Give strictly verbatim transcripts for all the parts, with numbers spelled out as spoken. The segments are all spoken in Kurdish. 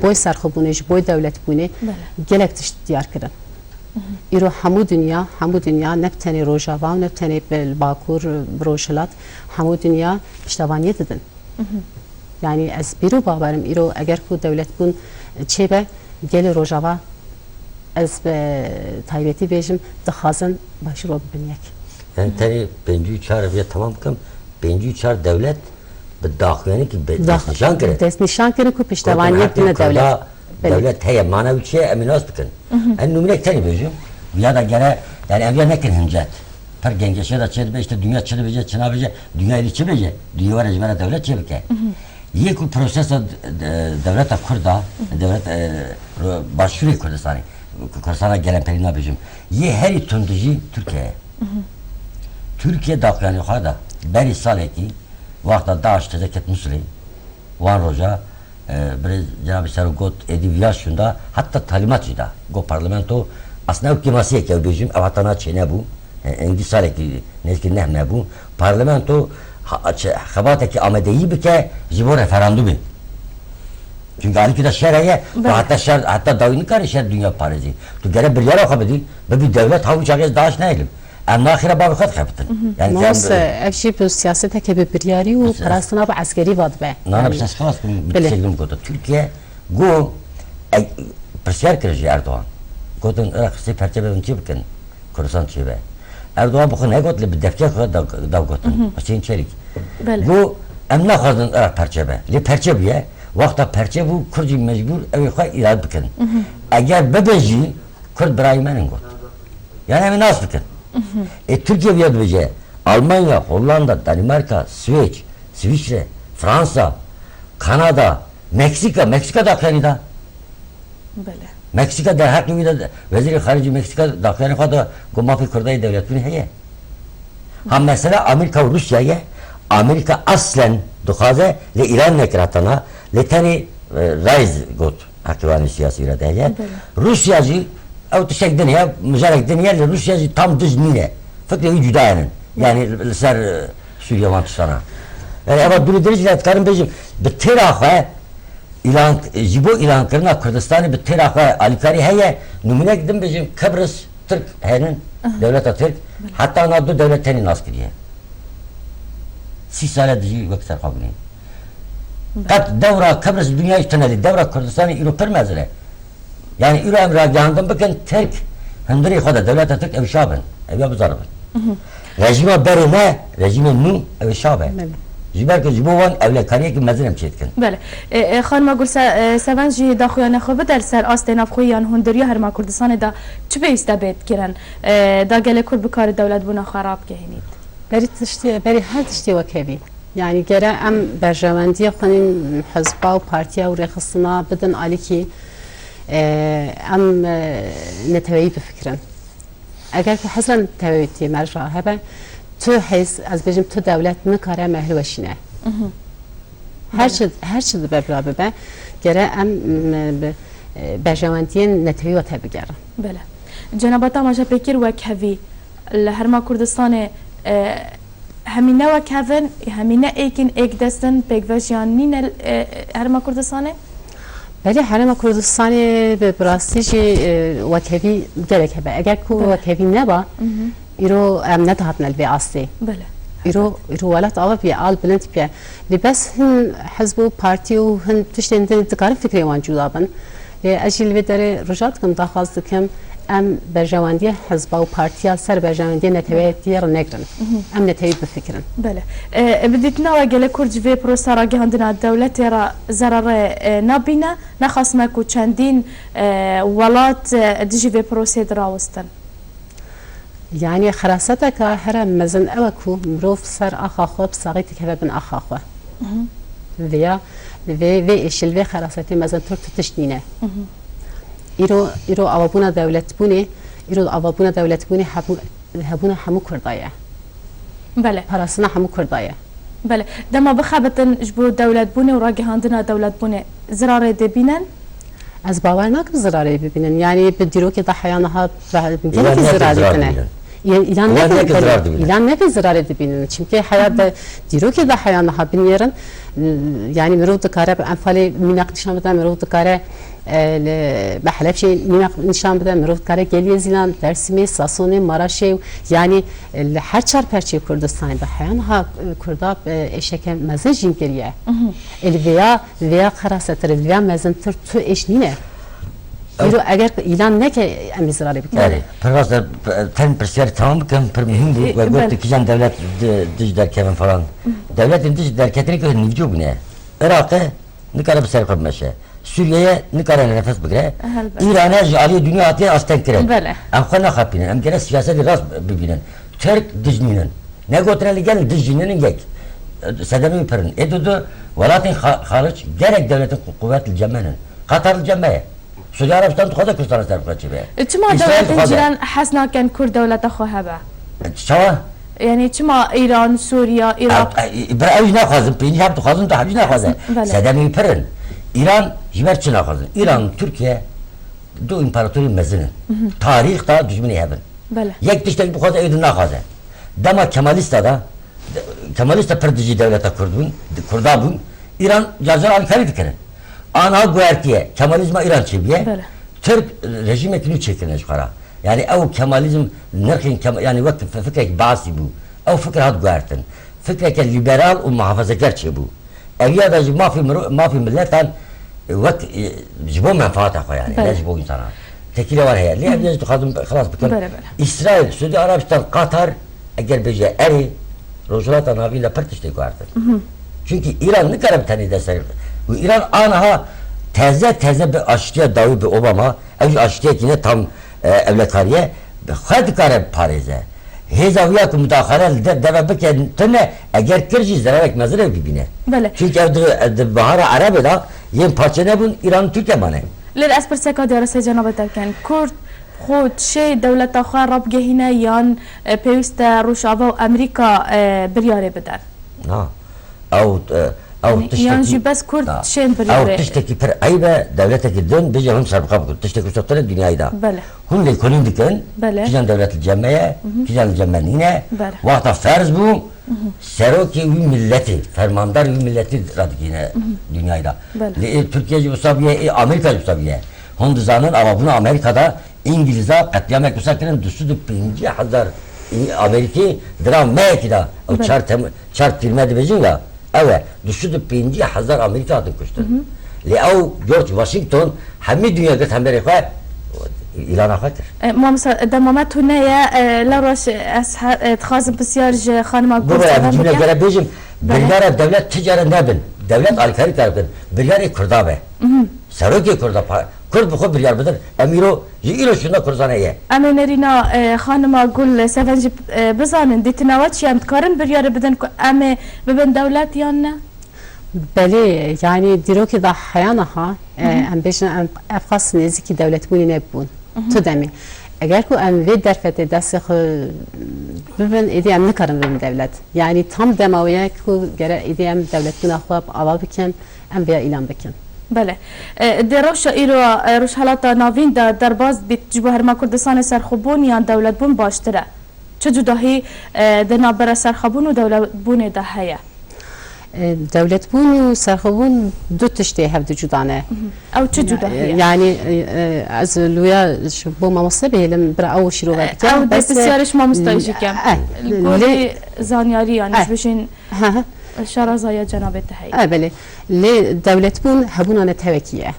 boy serxwebûnê, ji boy dewletbûnê gelek tişt diyar kirin. Îro hemû dinya, hemû dinya ne bi tenê Rojava û ne bi tenê bi Bakur, bi Rojhilat, hemû dinya piştevaniyê didin. Yanî ez bîr û bawer im îro eger ku dewletbûn çêbe, gelê Rojava ez bi taybetî bêjim, dixwazin başûr bibin yek. Em tenê pêncî û çar, ev ya temam bikim, pêncî û çar dewlet bi daxuyanî ki bi destnîşan kirin. Destnîşan kirin ku piştevaniyê tune dewlet. Dewlet heye, mana wî çi ye, em ê nas bikin. Em nûmûnek tenê bêjim, ya da gere, yani em ya nekin hincet. Pir gengeşe de çê dibe, işte dünya çi dibêje, çi nabêje, dünya êdî çi bêje, dünya were ji me re dewlet çê bike. Yê ku prosesa de-, dewleta Kurda, dewlet, e, ro-, Başûrê Kurdistanê, Kurdistana gelemperî nabêjim, yê herî tundî jî Tirkiye ye. Tirkiye daxuyanî xwe da berî salekî, wexta DAIŞ teze ket Musilê, wan roja, e, birêz cenabê Serok got, êdî viya şûnda, heta talîmat jî da. Got parlamento, aslında ew kêmasiyek ew bêjim, ew heta na çênebû. E, êdî salekî nêzîkî neh me bû. Parlamento ha-, çi, xebatekî amadeyî bike ji bo referandumê. Çünkü alîkî de şer heye, tu heta şer, heta dawî nikarî şer dinya parêzî. Tu gere biryara xwe bidî, bibî dewlet ha wî çaxê ez DAIŞ nehêlim. Em naxire bavê xwe dixebitin. Yani Mamoste, ev jî bi siyaseteke bi biryarî û parastina bi eskerî va dibe. Nana, bi ses xelas kim, bi tiştek din goto. Tirkiye got, e, pirsiyar kir ji Erdogan. Gotin, Iraq sê perçe bibin çi bikin? Kurdistan çêbe. Erdogan bi xwe negot, lê bi defkê xwe da, da gotin. Hüseyin Çelik. Belê. Got, em naxwazin Iraq perçe be. Lê perçe bûye. Wexta perçe bû, Kurd jî mecbûr ew ê xwe îrade bikin. Eger bibe jî, Kurd birayê me ne got. Yani em ê nas bikin. Ê Tirkiye bûye dibêje, Almanya, Hollanda, Danimarka, Swêç, Swîçre, Fransa, Kanada, Meksika, Meksika daxuyanî da. Belê. Meksika derheqê wî de, Wezîrê Xaricî Meksika daxuyanî xwe da, got mafê Kurda yê dewletbûnê heye. Ha, mesele Amerîka û Rûsya ye. Amerîka aslen dixwaze, lê Îran nekir heta na, lê tenê, e, Rayz got, heqî wan ê siyasî îrade heye. Belê. Rûsya jî ew tiştek din heye, mijarek din heye, lê Rûsya jî tam dij nîne. Fikrê wî cuda ye nin. Yani li ser, e, Sûriye wan tiştana. Yani eva dûrî dirî jî dikarim bêjim, bi têra xwe îlan, ji bo îlankirina Kurdistanê bi têra xwe alîkarî heye. Nimûnek din bêjim, Kibris Tirk henin, dewleta Tirk, heta na du dewlet tenê nas kiriye. Sî sale dijî wek ser xwe binê. Qet dewra Kibris dinyayê tune lê, dewra Kurdistanê îro pir mezin e. Yani îro em ragihandin bikin, Tirk hundirê xwe de, dewleta Tirk ew şa bin, ew ya bizanibin. Rejîma berê ne, rejîmê nû ew ê şa be. Belê. Ji ber ku ji bo wan ewlekariyekî mezin em çêdikin. Belê. E, e, xanima Gulse-, e, Seven jî daxuyana xwe bide li ser astê navxweyiyan hûndiriya Herêma Kurdistanê de çi pêwîst e bê kirin, e, da gelê Kurd bikare dewletbûna xwe rabigihînît? Berî tiştê, berî her tiştê wekevî. Yani gere em berjewendiya xwe nîn hizba û partiya û rêxistina bidin alîkî, e, em, e, neteweyî bifikirin. Eger ku hizra neteweyî tê me re hebe, tu hêz, ez bêjim, tu dewlet nikare me hilweşîne. Her çi, her çi dibe bila bibe, gere em, m, bi, e, berjewendiyên netewî we tebigerin. Belê. Cenaba te amaje pê kir wek hevî li Herêma Kurdistanê, e, hemî ne wek hev in, hemî ne êk in, êk dest in, pêkvejiyan nîne, e, Herêma Kurdistanê? Belê, Herêma Kurdistanê bi, bi rastî jî, e, wekhevî gelek hebe. Eger ku Belê. wekhevî neba, Mhm. îro em nedihatine li vê astê. Belê. Îro, îro welat ava bûye, al bilind bûye. Lê bes hin hizb û partî û hin tiştên din dikarin fikrê wan cuda bin. Lê ez jî li vê derê rojat dikim, daxwaz dikim, em berjewendiya hizba û partiya ser berjewendiya neteweyê re negirin. Mhm. Em netewî bifikirin. Belê. E, bi dîtina we gelê Kurd ji vê prosa ragihandina dewletê re zerarê, e, nabîne? Nexasme ku çendîn, e, welat, e, dijî vê prosê de rawistin. Yani xeraseteke here mezin ew e ku mirov ser axa xwe bi saxî dikeve bin axa xwe. Mhm. Vêya, vê, vê êşîl, vê xerasetê mezin tu tişt nîne. Mhm. Îro, îro avabûna dewletbûnê, îro avabûna dewletbûnê hebû-, hebûna hemû Kurda ye. Belê. Parastina hemû Kurda ye. Belê. Dema bixebitin ji bo dewletbûnê û ragihandina dewletbûnê zirarê dê bînin? Ez bawer nakim zirarê bibînin. Yani bi dîrokê de heya niha be-, gelekî zirarê bîne. Yan îlan Wan neke, neke zirar dibîne. Îlan neke zirarê dibînin. Çimkî heya de, dîrokê de heya niha binêrin. Yani mirov dikare bi Enfalê mînak nîşan bide, mirov dikare, e, li, bi Helebçê mînak nîşan bide, mirov dikare Geliyê Zîlan, Dersîmê, Sasonê, Maraşê, yani, e, li her çar perçeyê Kurdistanê de heya niha, e, Kurda, e, êşeke mezin jîn kiriye. Ê li vêya, vêya qerasetir, vêya mezintir tu êş nîne. Îro eger ku îlan neke, em ê zirarê bikin. Belê. Pir rast e, tenê pirsiyarê temam bikim, pir muhîm bû. E, we got belê. Kîjan dewlet di-, dij derkevin falan. Dewletên dij derketinê ku nîvco bûne. Iraqê nikare bi ser xwe bimeşe. Sûriyeyê nikare nefes bigire. Helbet. Îranê ji aliyê dinya hatiye astengkirin. Belê. Em xwe naxapînin. Em gere siyasetê rast bibînin. Tirk dij nînin. Negotine li gel dij jî nînin yek. Sedemê wî pirin. Ê du du welatên xa-, xaric gerek dewletên qu-, quwet li cem me nin. Qatar li cem me ye. Suudi Arabistan dixwaze Kurdistana ser xwe çêbe. Çima Îsraîl dewletên dixwaze. Cîran hez nakin Kurd dewleta xwe hebe? Çawa? Yani çima Îran, Sûriye, Iraq? Ev, e, e, bira ew jî naxwazin, pênî hem dixwazin, du hem jî naxwazin. Belê. Sedemê wî pirin. Îran ji ber çi naxwazin? Îran, Tirkiye du împaratorî mezin in. Tarîx da dijminê hev in. Belê. Yek tiştek bixwaze, ew din naxwaze. Dema Kemalîsta da, Kemalîsta pir dijî dewleta Kurd bûn, Kurda bûn, Îran car car alîkarî dikirin. Aniha guhertiye, Kemalîzma Îran çêbûye, Belê. Tirk rejîmekî nû çêkirine ji xwe re. Yani ew Kemalîzm, nirxên Kema-, yani wek fi-, fikrek Baasî bû. Ew fikir hat guhertin. Fikreke lîberal û muhafezeker çêbû. Eviya da ji mafê miro-, mafê miletan, e, wek, e, ji bo menfaata xwe yani, Belê. Ne ji bo însanan. Tekîle wan heye. Lê eviya jî dixwazim xilas bikim. Belê, belê. Îsraîl, Suudi Arabistan, Qatar, eger bêje erê, Rojhilata Navîn de pir tiştê guhertin. Çunkî Îran nikare bi tenê dest serê û Îran aniha teze teze bi aştiya dawî bi Obama, ew jî aştiyekî ne tam, e, ewlekariye, bi xwe dikare biparêze. Hêza wî ya ku mudaxale li de-, deve bike tune, eger kir jî zerarek mezin ew dibîne. Belê. Çunkî ev di, di bihara Erebê de yên parçe nebûn, Îran û Tirkiye mane. Lê ez pirseka diyar e, Seyid Cenab e te bikin. Kurd xwe tişê dewleta xwe rabigehîne yan, e, pêwîst e Rojava û Amerîka, e, biryarê bidin? Na. Ew, e, ew Yani, tiştekî, yan jî bes Kurd na. Tişên Ew biryarê. Tiştekî pir eyb e, dewletekî din bêje hûn serbixwe bikin. Tiştekî wisa tune dinyayê de. Belê. Hûn lêkolîn dikin, Belê. Kîjan dewlet li cem me ye, kîjan li cem me nîne. Belê. Wexta ferz bû, serokê wî milletê, fermandar wî milletê radigihîne dinyayê de. Belê. Lê ê Tirkiye jî wisa bûye, ê Amerîka jî wisa bûye. Hûn dizanin, avabûna Amerîka de Îngilîza qetlîyamek wisa kirin, du sed û pêncî hezar Amerîkî di nav mehekî de, ew Belê. Çar tem-, çar tîrme dibêjin ya, ew e, du sed û pêncî hezar Amerîkî hatin kuştin. Lê ew George Washington hemî dinya girt hemberê xwe, îlana xwe kir. E, mamosta, dema me tune ye, e, lewra ez he-, e, dixwazim pisyar ji xanima Gul Bira, selam bikim. Gere bêjim, Belê. Biryara dewlet ti care nebin. Dewlet alîkarî kar bikin. Biryarê Kurda be. Serokê Kurda, pa-, Kurd bi xwe biryar bidin. Em îro, ji îro şûna Kurdistan heye. Em ê nerîna, e, xanima Gul Seven jî, e, bizanin. Dîtina we çi ye? Em dikarin biryarê bidin ku em ê bibin dewlet yan ne? Belê, yani dîrokê de heya niha, e, em bêjin em ev qas nêzîkî dewletbûnê nebûn. Tu demê. Eger ku em vê derfetê destê xwe bibin, êdî em nikarin bibin dewlet. Yani tam dema wê ye ku gere êdî em dewletbûna xwe ava bikin, em vêya îlan bikin. Belê. E, di rewşa îro, e, Rojhelata Navîn de derbas bît, ji bo Herêma Kurdistanê serxwebûn yan dewletbûn baştir e? Çi cudahî, e, di navbera serxwebûn û dewletbûnê de heye? E, dewletbûn û serxwebûn du tiştê hev du cuda ne. Ew çi cudahî ye? Yani, e, e, ez li wê ji bo mamoste bihêlim, bira ew şîrove E, bike. Ew dê Bes, e, pisyarê ji mamoste jî kem. E, Li gorî lê zanyarî, yani, e, ji bijîn Hı hı. Şaraza ya cenabê te heye. E, belê. Lê dewletbûn hebûna netewekî ye.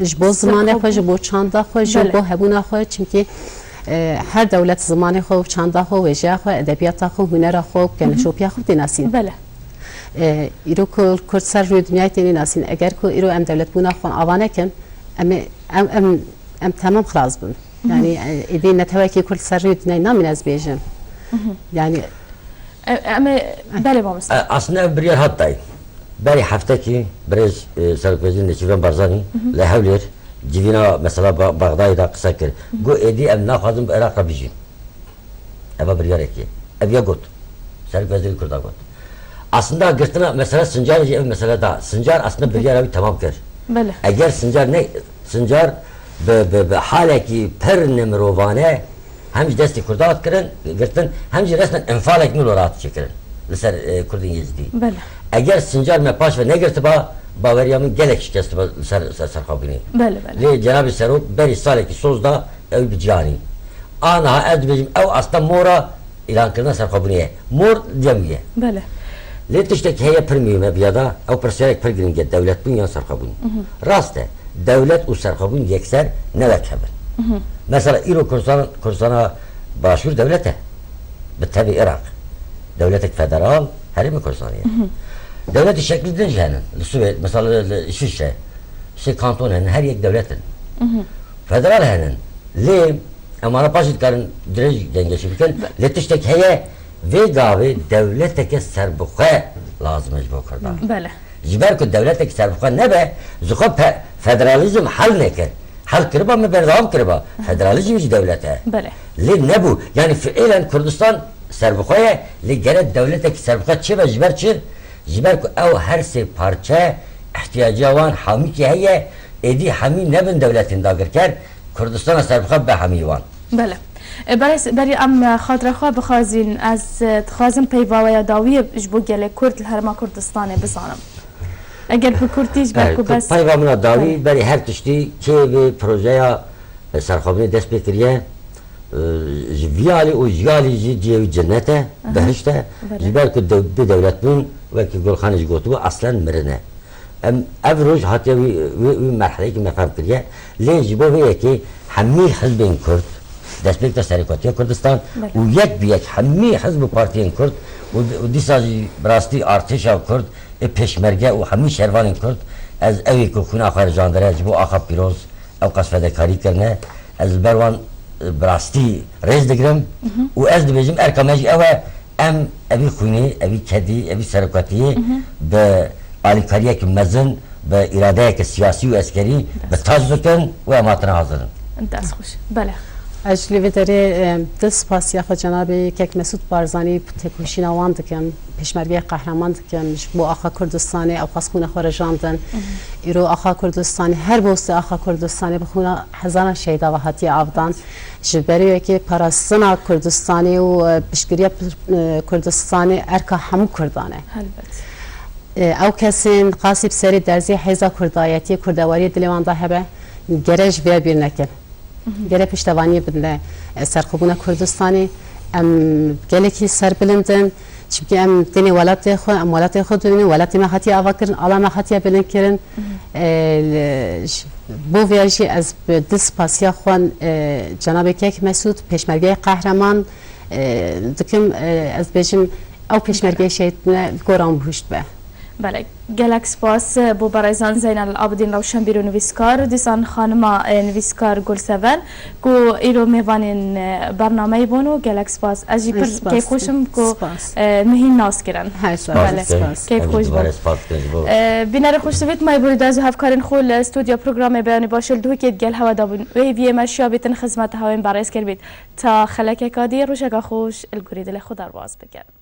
Ji bo zimanê xwe, ji bo çanda xwe, ji bo hebûna xwe, çimkî, e, her dewlet zimanê xwe û çanda xwe, wêjeya xwe, edebiyata xwe, hunera xwe û keleşopiya xwe tê nasîn. Belê. E, îro ku Kurd ser rûyê dinyayê tênê nasîn, eger ku îro em dewletbûna xwe ava nekin, em ê, em, em, em temam xilas bin. Yani, e, êdî netewekî Kurd ser rûyê dinyayê namîne ez bêjim. Yani, E, em ê, belê mamoste. E, aslında ev biryar hat dayîn. Berî heftekî birêz, e, Serokwezîr Nêçîrvan Barzanî li Hewlêr civîna mesela Ba-, Bexdayê de qise kir. Got, êdî em naxwazin bi Iraq re bijîn. Eva biryarekî. Ev ya got. Serokwezîrê Kurda got. Aslında girtina mesela Sincarê jî ev mesele da. Sincar aslında biryara wî temam kir. Belê. Eger Sincar ne, Sincar bi, bi, bi halekî pir nemirovane Hem ji destê Kurdan hat kirin, girtin, hem jî resmen enfalek nû li we re hat çêkirin li ser, e, Kurdên Yezidî. Belê. Eger Sincar me paş ve negirtiba, baweriya min gelek şikestiba li ser, ser serxwebûnê. Belê, belê. Lê Cenabê Serok berî salekî soz da ew bi cî anî. Aniha ez dibêjim ew asta mora îlankirina serxwebûnê ye. Mor diya wî ye. Belê. Lê tiştek heye pir muhîm e biya da, ew pirsiyarek pir girîng e, dewletbûn yan serxwebûn. Mhm. Rast e, dewlet û serxwebûn yekser ne wek hev in. Mhm. Mesela îro Kurdistan, Kurdistana Başûr dewlet e. Bi tevî Iraq. Dewletek federal, Herêmê Kurdistanê ye. Mhm. Dewletê şeklî din jî hene. Li Swêd, mesela li, li Îsviçre, şê kanton hene, her yek dewlet in. Mhm. Federal hene. Lê em ana paşê dikarin dirêj gengeşî bikin. Lê tiştek heye, vê gavê dewleteke serbixwe lazim e ji bo Kurdan. Belê. Ji ber ku dewletek serbixwe nebe, ji xwe pe-, federalîzm hel neke. Hel kiriba, me berdewam kiriba. Federalîzm jî dewlet e. Belê. Lê nebû. Yani fiilen Kurdistan serbixwe ye, lê gerek dewletek serbixwe çêbe ji ber çi? Ji ber ku ew her sê parçe ihtiyaciya wan hamîkî heye, êdî hemî nebin dewletên dagirker, Kurdistana serbixwe be hemî wan. Belê. E, berê, berî em, e, xatira xwe bixwazîn, ez, e, dixwazim peyva we ya dawiyê ji bo gelê Kurd li Herêma Kurdistanê bizanim. Eger bi kurtî ji ber Evet, ku bes peyva min a dawî Belê. Berî her tiştî kê vê projeya, e, serxwebûnê dest pê kiriye, e, ji vî alî û ji alî jî cihê wî cennet e, Aha. behişt e. Belê. Ji ber ku dew-, bê dewletbûn, wekî Gulxanê jî gotibû, aslen mirin e. Em ev roj hatiye wî, wî, wî merheleyekî me fehm kiriye. Lê ji bo vê yekê hemî hizbên Kurd, destpêk de Serokatiya Kurdistan Belê. Û yek bi yek hemî hizb û partiyên Kurd û, û dîsa jî bi rastî artêşa Kurd, ê pêşmerge û hemî şervanên Kurd, ez ew ê ku xwîna xwe rijandine ji bo axa pîroz, ew qas fedekarî kirine, ez li ber wan, e, bi rastî rêz digirim Mhm. û ez dibêjim erka me jî ew e, em evî xwînê, evî kedî, evî serokatiyê Mhm. bi alîkariyek mezin, bi îradeyeke siyasî û eskerî bi tac bikin û em hatine hazir in. Dest xweş. Belê. Ez ji li vê derê, e, di spasiya xwe cenabê Kek Mesûd Barzanî têkoşîna wan dikim, pêşmergeyê qehreman dikim, ji bo axa Kurdistanê ew xwest xwîna xwe rijandin. Mhm. Îro axa Kurdistanê, her postê axa Kurdistanê bi xwîna hezaran şehîda ve hatiye avdan. Ji berê yekê parastina Kurdistanê û, e, piştgiriya, e, Kurdistanê erka hemû Kurdan e. Helbet. E, ew kesên qasî bi serê derzê hêza kurdayetiyê, kurdewariyê dilê wan de hebe, gere ji vê bîr nekin. Mhm. Gere piştevaniyê bidine, e, serxwebûna Kurdistanê. Em gelekî serbilind in. Çimkî em tenê welatê xwe, em welatê xwe dibînin, welatê me hatiye avakirin, ala me hatiye bilindkirin. Mhm. E, li, ş-, bo vê jî ez bi di spasiya xwe, e, cenabê Kek Mesûd, pêşmergeyê qehreman, e, dikim, e, ez bêjim, ew pêşmergeyê şehîd bûne, gora wan bihuşt be. Belê, gelek spas bo berêzan Zeynel Abidîn, rewşenbîr û nivîskar, dîsan xanima, e, nivîskar Gulseven, ku îro mêvanên, e, bernameyê bûn û gelek spas. Ez jî pir Spas. Keyfxweş im ku, Spas. E, min hîn nas kirin. Her zaman Belê. Spas. Keyfxweş bû. Spas. E, bînerê xweş, divêt me borî dez û hevkarên xwe li stûdyo programê Beyanî Baş li Duhokê digel hewe de bûn. Wê hêviyê me şiya bîtin xizmeta hewe yên berêz kir bît. Ta xelekeka dî, rojeka xweş, li gorî dilê xwe derbas bikin.